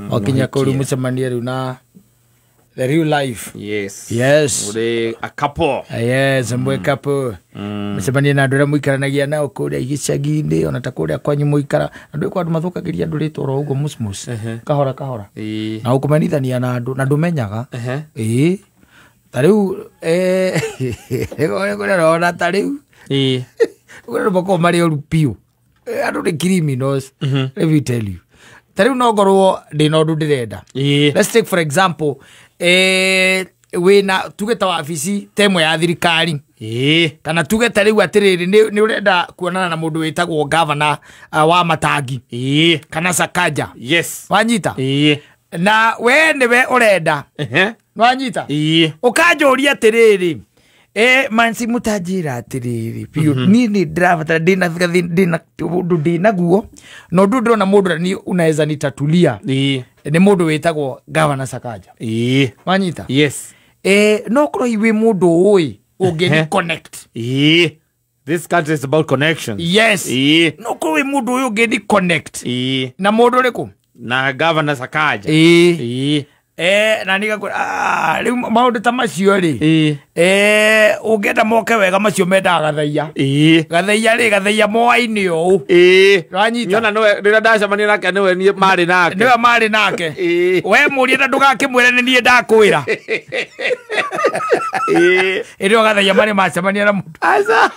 Wakinya kũu rĩu mũcemanie rĩu na the real life. Yes. Yes. Uri a couple. Yes, mwe couple. Mũcemanie na andũ arĩa mũikaranagia nao kũrĩa icagi-inĩ, ona ta kũrĩa kwanyu mũikara. Andũ kwa andũ mathũkagĩria andũ rĩtwa oro ũguo musmus. Kahora kahora. Na ũkũmenyithania na andũ na ndũmenyaga. Ĩĩ. Ta rĩu kũrĩa ta rĩu. Kũrĩa makoragwo marĩ oru biũ. Andũ nĩ criminals. Let me tell you. Ta rĩu no ngorwo ndĩna ũndũ ndĩrenda. Let's take for example, wĩna tuge ta wabici ta ĩmwe ya thirikari. Kana tuge ta rĩu atĩrĩrĩ nĩ ũrenda kuonana na mũndũ wĩtagwo governor wa Matangi. Kana Sakaja. Yes. Wanyita? Na we nĩwe ũrenda. Wanyita? Ũkanjũria atĩrĩrĩ, Mansi mũtanjĩra atĩrĩrĩ biũ niĩ nĩ ndĩrabatara ndĩna ũndũ ndĩnaguo na ũndũ ndĩrona mũndũ na niĩ unaweza nitatulia. Nĩ mũndũ wĩtagwo Governor Sakaja. Wanyita? Yes. No korwo hihi wĩ mũndũ ũĩ ũngĩ connect. This country is about connections. Yes. No korwo wĩ mũndũ ũyũ ũngĩ connect. Na mũndũ ũrĩkũ? Na Governor Sakaja. Na nigakora rĩu maũndũ ta macio rĩ ũngĩenda moke wega macio mendaga gathaia. Gathaia rĩ gathaia moainĩ ũũ. Wanyita? Nyona nĩwe rĩrĩa ndacemania nake nĩwe niĩ marĩ nake. Nĩwe marĩ nake. We mũrie na ndũgakĩmwĩre nĩ niĩ ndakwĩra. Ĩrĩ o gathaia marĩ macemania na mũndũ. Aca.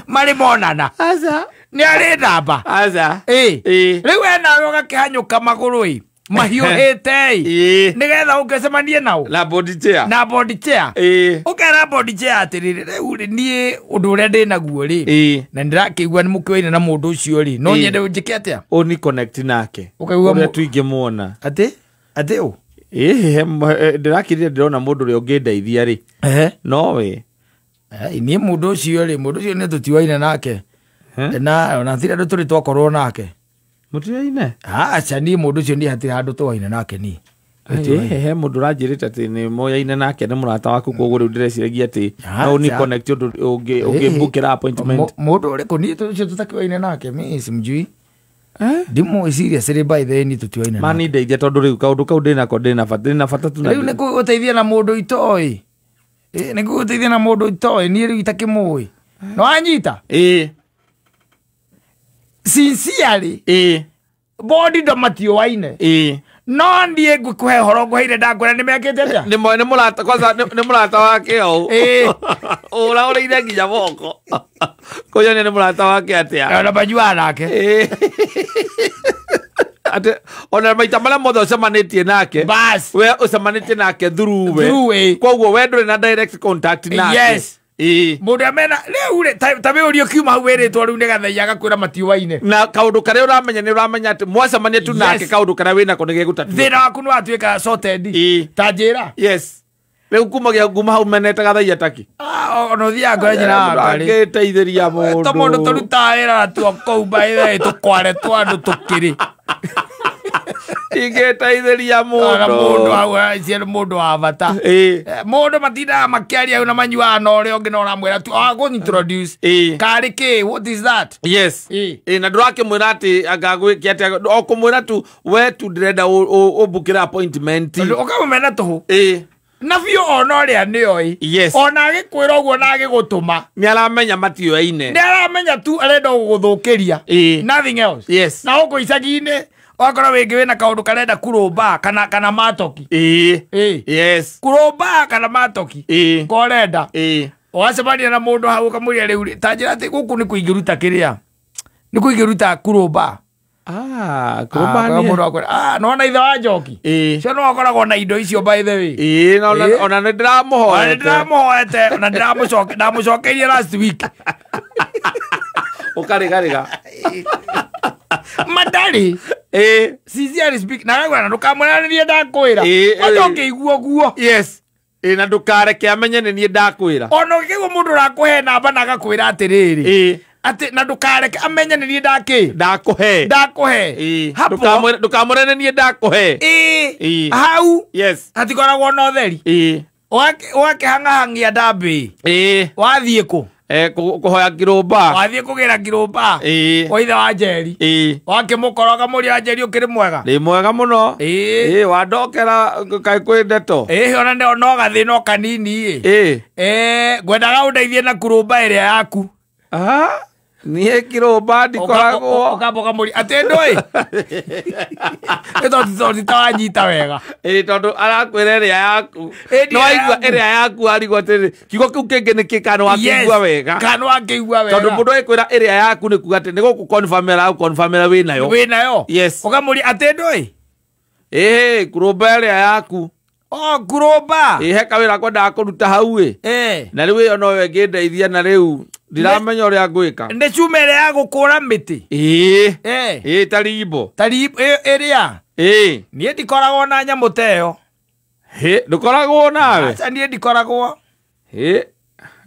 Marĩ monana. Aca. Nĩ arĩ namba. Aca. Rĩu we nawe ũgakĩhanyũka magũrũ ĩ mahiũhĩte ĩ nĩgetha ũngĩcemanie nao na body chair. Na body chair. Ũkera body chair atĩrĩrĩ rĩu rĩ niĩ ũndũ ũrĩa ndĩnaguo rĩ na nĩndĩrakĩigua nĩ mũkĩoine na mũndũ ũcio rĩ no nyende ũnjĩke atĩa? Ũni connect nake. Ũkaigua ũrĩa tũingĩmuona. Atĩ? Atĩ ũ? Ndĩrakĩrire ndĩrona mũndũ ũrĩa ũngĩndeithia rĩ. Nowe. Niĩ mũndũ ũcio rĩ mũndũ ũcio nĩ tũtiwaine nake. Na ona thira andũ tũrĩ twakorwo nake. Mũtiaine? Aca niĩ mũndũ ũcio niĩ hatirĩ handũ twaine nake niĩ. He mũndũ ũranjĩrĩte atĩ nĩ moyaine nake nĩ mũrata waku koguo rĩu ndĩreciragia atĩ no ũni connect ũndũ ũngĩmbukĩra appointment. Mũndũ ũrĩkũ niĩ ũcio tũtakĩoine nake mimi simjui. Ndimũĩ seriously by the way niĩ tũtiwaine nake. Mani ndeithia tondũ rĩu kaũndũ kau ndĩnako ndĩna bata ndĩna bata tu na rĩu nĩ gũteithia na mũndũ itoĩ. Nĩ gũteithia na mũndũ itoĩ niĩ rĩu itakĩmũĩ. No wanyita? Sincerely, body ndo matioaine. No ndiĩ ngũkũhe horo ngũheire ndakwĩra nĩ mekĩte atĩa? Nĩ mũrata kwanza nĩ mũrata wake ũũ. Ũraũrĩire nginya moko. Kũnyonia nĩ mũrata wake atĩa? Ona manyuaga nake. Atĩ ona maita marĩa mothe ũcemanĩtie nake. Bas. We ũcemanĩtie nake through we. Koguo we ndũrĩ na direct contact nake. Yes. Mũndũ amena rĩu rĩ ta wĩũrie ũkiuma hau wĩrĩtwo rĩu nĩ gathaia agakwĩra matiũaine. Na kaũndũ karĩa ũramenya nĩ ũramenya atĩ mwacemania tu nake kaũndũ karĩa wĩnako nĩ gegũtatua. Thĩna waku nĩ watuĩka sorted. Ta njĩra. Yes. Rĩu kumagia nguma hau menete gathaia taki. Ona ũthiaga ngore nyina wakwa rĩ. Angĩteithĩria mũndũ. To mũndũ tũrutaga wĩra natuo kũu by the way tũkware twa andũ tũkĩrĩ. Ingĩteithĩria mũndũ. Mũndũ hau acio nĩ mũndũ wa bata. Mũndũ matindaga makĩaria na manyuaga na ũrĩa ũngĩ na ũramwĩra tu go introduce. Karĩ kĩ? What is that? Yes. Na ndũrakĩmwĩra atĩ angagwĩke atĩa o kũmwĩra tu we tu ndĩrenda ũmbukĩre appointment. Ũkamũmena tũhũ. Na biũ ona ũrĩa nĩoĩ. Yes. Ona agĩkwĩra ũguo na agĩgũtũma. Nĩ aramenya matioaine. Nĩ aramenya tu arenda gũgũthũkĩria. Nothing else. Yes. Na gũkũ icagi-inĩ wakorwo wĩngĩ wĩna kaũndũ karenda kurũmba kana matoki. Yes. Kurũmba kana matoki. Korenda. Wacemania na mũndũ hau ũkamwĩra rĩu ta njĩra atĩ gũkũ nĩ kũingĩruta kĩrĩa. Nĩ kũingĩruta kurũmba. Kurũmba nĩ. Mũndũ akwĩra, nĩwona ithe wa Njoki. Ũcio nĩwe ũkoragwo na indo icio by the way. Ona nĩ ndĩramũhoete. Ona nĩ ndĩramũhoete, ona ndamũcokeirie last week. Ũkarĩgarĩga. Madarĩ. Sincerely speak, na rĩu ndũkamwĩra nĩ niĩ ndakwĩra. Kwanja ũkĩigua ũguo. Yes. Na ndũkareke amenye nĩ niĩ ndakwĩra. Ona ũkĩigua mũndũ ũrakũhe namba na agakwĩra atĩrĩrĩ. Atĩ na ndũkareke amenye nĩ niĩ ndakĩ. Ndakũhe. Ndakũhe. Ndũkamwĩre nĩ niĩ ndakũhe. Hau. Yes. Hatikoragwo na ũtheri. Ũgakĩhang'ahangia ndambĩ. Wathiĩ kũ? Kuhoya kirumba. Wathiĩ kũgĩra kirumba. Kwa ithe wa Njeri. Wakĩmũkora ũkamũria wa Njeri ũkĩrĩ mwega. Ndĩ mwega mũno. Wandokera kaĩ kwĩ ndeto. Ona no gathĩna o kanini ĩ. Ngwendaga ũndeithie na kurumba ĩrĩa yaku. Niĩ kirumba ndikoragwo. Ũkamba ũkamũria atĩ ndũĩ. Nĩ tondũ tawanyita wega. Tondũ arakwĩra ĩrĩa yaku. No waigua ĩrĩa yaku arigwo atĩrĩrĩ kiugo kĩu kĩngĩ nĩ kĩ kana wakĩigua wega. Kana wakĩigua wega. Tondũ mũndũ agĩkwĩra ĩrĩa yaku nĩ kuga atĩ nĩ gũkũ confirm aragũconfirmĩra wĩ nayo. Wĩ nayo. Yes. Ũkamũria atĩ ndũĩ. Kurumba ĩrĩa yaku. Oh, kurumba. He kawĩra kwendaga kũruta hau ĩ. Na rĩu ĩyo noyo ĩngĩndeithia na rĩu ndiramenya ũrĩa ngwĩka. Nĩ cuma ĩrĩa ya gũkũra mĩtĩ. Ta rimbo. Ta rimbo ĩrĩa. Niĩ ndikoragwo na nyamũ ta ĩyo. Ndũkoragwo nawe? Aca niĩ ndikoragwo. Nĩ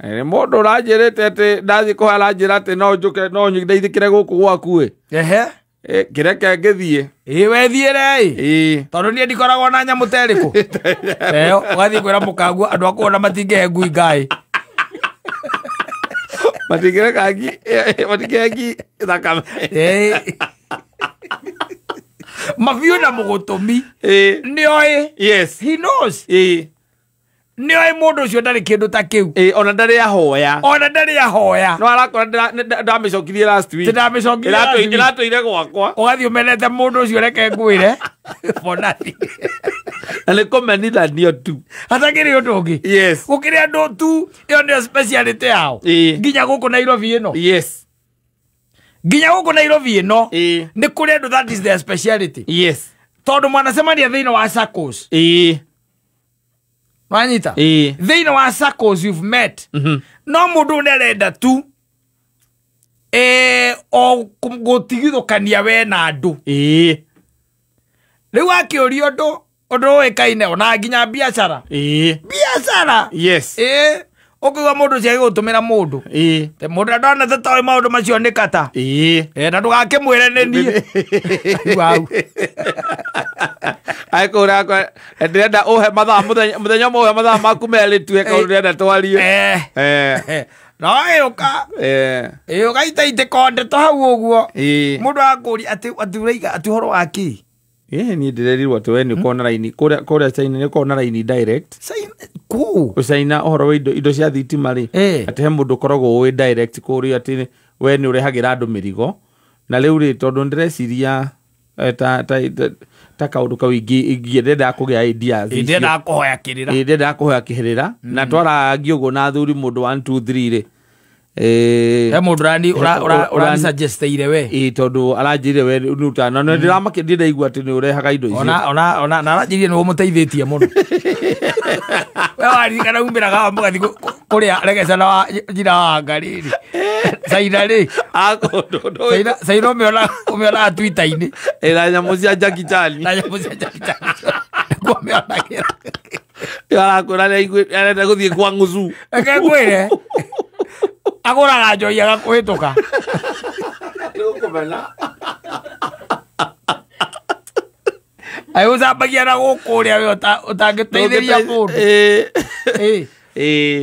mũndũ ũranjĩrĩte atĩ ndathiĩ kũhoya aranjĩra atĩ no njũke no ndeithĩkĩre gũkũ gwaku ĩ. Kĩreke ngĩthiĩ. Wethiĩre ĩ. Tondũ niĩ ndikoragwo na nyamũ ta ĩrĩkũ. Ĩyo ũgathiĩ kwĩra mũkaguo andũ a kuona matingĩhe ngui ngaĩ. Matingĩreka ngi matingĩhe ngi thakame. Mabiũ na mũgũtũmi. Nĩoĩ. Yes. He knows. Nĩoĩ mũndũ ũcio ndarĩ kĩndũ ta kĩu. Ona ndarĩ ahoya. Ona ndarĩ ahoya. No arakora ndamĩcokirie last week. Ndamĩcokirie last week. Ĩratũire gwakwa. Ũgathiĩ ũmenete mũndũ ũcio reke ngwĩre. For nothing. Na nĩ kũmenithanio tu. Hatakĩrĩ ũndũ ũngĩ. Yes. Gũkĩrĩ andũ tu ĩyo nĩyo speciality yao. Nginya gũkũ Nairobi ĩno. Yes. Nginya gũkũ Nairobi ĩno. Nĩ kũrĩ andũ that is their speciality. Yes. Tondũ mwanacemania thĩinĩ wa SACCOs. Wanyita? Thĩinĩ wa SACCOs you've met. No mũndũ nĩ arenda tu o gũtigithũkania we na andũ. Rĩu akĩũria ũndũ ũĩkaine ona nginya biacara. Biacara. Yes. Ũkĩigua mũndũ ũcio agĩgũtũmĩra mũndũ. Mũndũ ndonete toĩ maũndũ macio nĩ kata. Na ndũgakĩmwĩre nĩ niĩ. Hau. Aikũra ndĩrenda ũhe mathaa mũthenya ũmwe ũhe mathaa maku merĩ tu eka ũndũ ndĩrenda twarie. No ĩũka. Ũgaita ndeto hau ũguo. Mũndũ agakũria atĩ ũraiga atĩ ũhoro wa kĩ? Niĩ ndĩrerirwo atĩ we nĩ ũkoragwo na raini kũrĩa China nĩ ũkoragwo na raini direct. Kũ? China ũhoro wa indo cia thitima rĩ. Atĩ he mũndũ ũkoragwo ũĩ direct kũrĩa atĩ we nĩ ũrehagĩra andũ mĩrigo. Na rĩu rĩ tondũ ndĩreciria ta kaũndũ kau ingĩendaga kũgĩa ideas. Ndĩrendaga kũhoya kĩrĩra. Ndĩrendaga kũhoya kĩrĩra. Na twarangia ũguo na athuri mũndũ 1 2 3 rĩ. He mũndũ ũrani-suggesteire we. Tondũ aranjĩrire we nĩ ũtana. Na ndĩramakĩria ndaigua atĩ nĩ ũrehaga indo icio. Ona na aranjĩrire nĩ ũmũteithĩtie mũno. We waririkana umĩraga haha mũgathiĩ kũrĩa Regeca na wa njira wa Ngarĩ rĩ. Caina rĩ. Caina ũmĩonaga Twitter-inĩ. Na nyamũ cia Jackie Chan. Na nyamũ cia Jackie Chan. Nĩkuo ũmĩonagĩra. Arakwĩra arenda gũthiĩ kwa Ng'ucu. Reke ngwĩre. Agũraga njohi agakũhĩtũka. Nĩgũkũmena. Agĩgũcambagia na gũkũ ũrĩa we ũtangĩteithĩria mũndũ.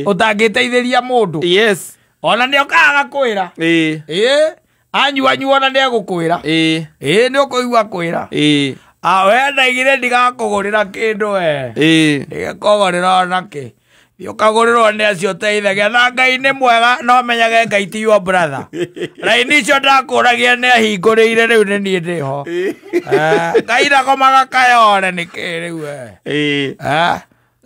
Ũtangĩteithĩria mũndũ. Yes. Ona nĩ okaga agakwĩra. Anyua ona nĩ egũkwĩra. Nĩ ũkũigua kwĩra. We ndaigire ndigakũgũrĩra kĩndũ we. Ndigakũgũrĩra ona kĩ. Ũkagũrĩrwo nĩ acio ũteithagia na Ngai nĩ mwega no menyage Ngai ti your brother. Raini icio ndakũragia nĩ ahingũrĩire rĩu nĩ niĩ ndĩho. Ngai ndakomaga kayore nĩkĩ rĩu we.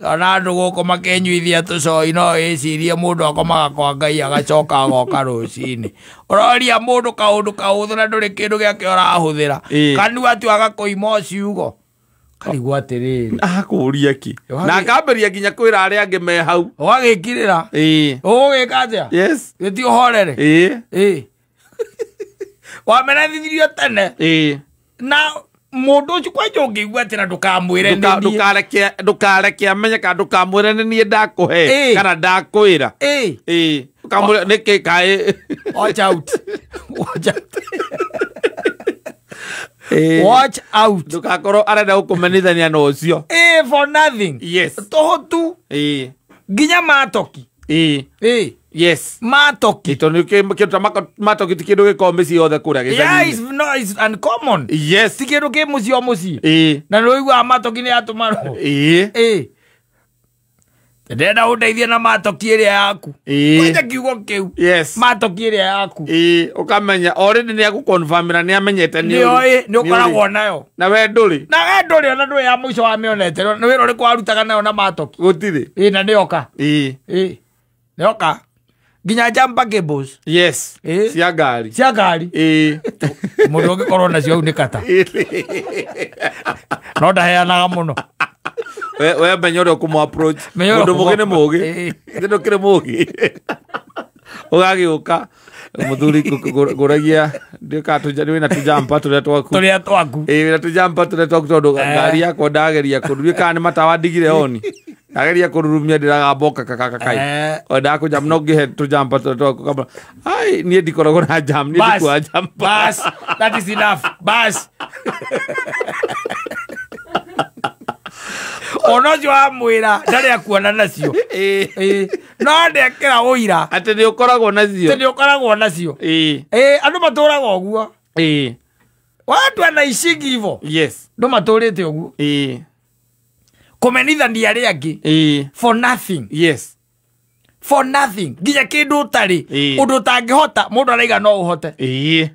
Ona andũ gũkũ makĩnyuithia tũcoi no wĩcirie mũndũ akomaga kwa Ngai agacoka agoka rũcinĩ. Ũroria mũndũ kaũndũ kahũthũ na ndũrĩ kĩndũ gĩake ũrahũthĩra. Kanua tu agakũima ciugo. Karigwo atĩrĩrĩ. Akũria kĩ? Na akambĩrĩria nginya kwĩra arĩa angĩ me hau. Ũgagĩkirĩra. Ũgũgĩka atĩa? Yes. Gĩthiĩ ũhorere. Wamenethirio tene. Na mũndũ ũcio kwanja ũngĩigua atĩ na ndũkamwĩre nĩ niĩ. Ndũkareke amenye kana ndũkamwĩre nĩ niĩ ndakũhe kana ndakwĩra. Ũkamwĩra nĩkĩ kaĩ. Watch out. Watch out. Watch out. Ndũgakorwo arenda gũkũmenithania na ũcio. For nothing. Yes. Tũhũ tu. Nginya matoki. Yes. Matoki. Tondũ kĩndũ ta matoki ti kĩndũ gĩkoragwo mĩciĩ yothe kũrĩa Yeah, gĩcagi-inĩ. it's, no, it's uncommon. Yes. Ti kĩndũ kĩ mũciĩ o mũciĩ. Ĩĩ. Na nĩ ũiguaga matoki nĩ yatũmarwo. Ĩĩ. Ĩĩ. Ndĩrenda ũndeithie na matoki ĩrĩa yaku. Ĩĩ. Kwanja kiugo kĩu. Yes. Matoki ĩrĩa yaku. Ĩĩ, ũkamenya already nĩ agũconfirmĩra nĩ amenyete nĩ Nĩ oĩ nĩ ũrĩ. ũkoragwo nayo. Na we ndũrĩ. Na we ndũrĩ ona ndũrĩ ya mũico wamĩonete. Nĩ wĩra ũrĩkũ warutaga nayo na matoki? Gũtirĩ. Ĩĩ, na nĩyoka. Ĩĩ. Ĩĩ. Nĩyoka. Nginya jumper cables. Yes. Ĩĩ. Cia ngari. Cia ngari. Ĩĩ. Mũndũ ũngĩkorwo nacio aunĩka ta. No ndaheanaga mũno. We menya ũrĩa ũkũmũ approach. Menya ũrĩa Mũndũ mũgĩ nĩ mũgĩ. Ĩĩ. Ndĩ ndũkĩrĩ mũgĩ. Ũgagĩũka mũthuri ngũragia ndĩka wĩna tũjampa tũrĩa twaku. Tũrĩa twaku. Ĩĩ, wĩna tũjampa tũrĩa twaku tondũ ngari yakwa ndageria kũrurumia kana nĩ matawa ndigire oni. Ndageria kũrurumia ndĩragamba kakakakai. Wendaga kũjam no ngĩhe tũjampa tũrĩa twaku kamba. Ai, niĩ ndikoragwo na jam, niĩ Bas. ndikuaga jumper. Bas. That is enough. Bas. Ona ũcio wamwĩra ndarĩ akuona nacio. Ĩĩ. Ĩĩ. No ndekĩra ũira. Atĩ nĩ ũkoragwo nacio. Atĩ nĩ ũkoragwo nacio. Ĩĩ. Ĩĩ, andũ matũraga ũguo. Ĩĩ. Watu anaishingi hivo. Yes. Andũ matũrĩte ũguo. Ĩĩ. Kũmenithania arĩa angĩ. Ĩĩ. For nothing. Yes. For nothing. Nginya kĩndũ ũtarĩ. Ĩĩ. Ũndũ ũtangĩhota, mũndũ araiga no ũhote. Ĩĩ.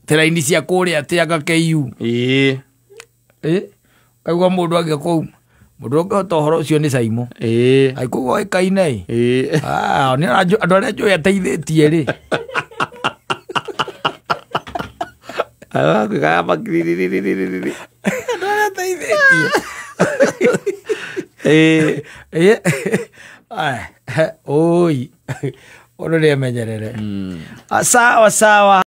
Tĩraini cia kũrĩa atĩ KU. Ĩĩ. Ĩĩ. Kaigua mũndũ angĩ kũu. Mũndũ ũngĩhota ũhoro ũcio nĩ Saimo. Ĩĩ. Ai kũu oĩkaine. Ĩĩ. Ah, nĩ andũ arĩa njũĩ ateithĩtie rĩ. Agakaya makiriririririri. Andũ arĩa ateithĩtie. Ĩĩ. Ĩĩ. Ai, oi. Ũndũ nĩemenyerere. Sawa sawa.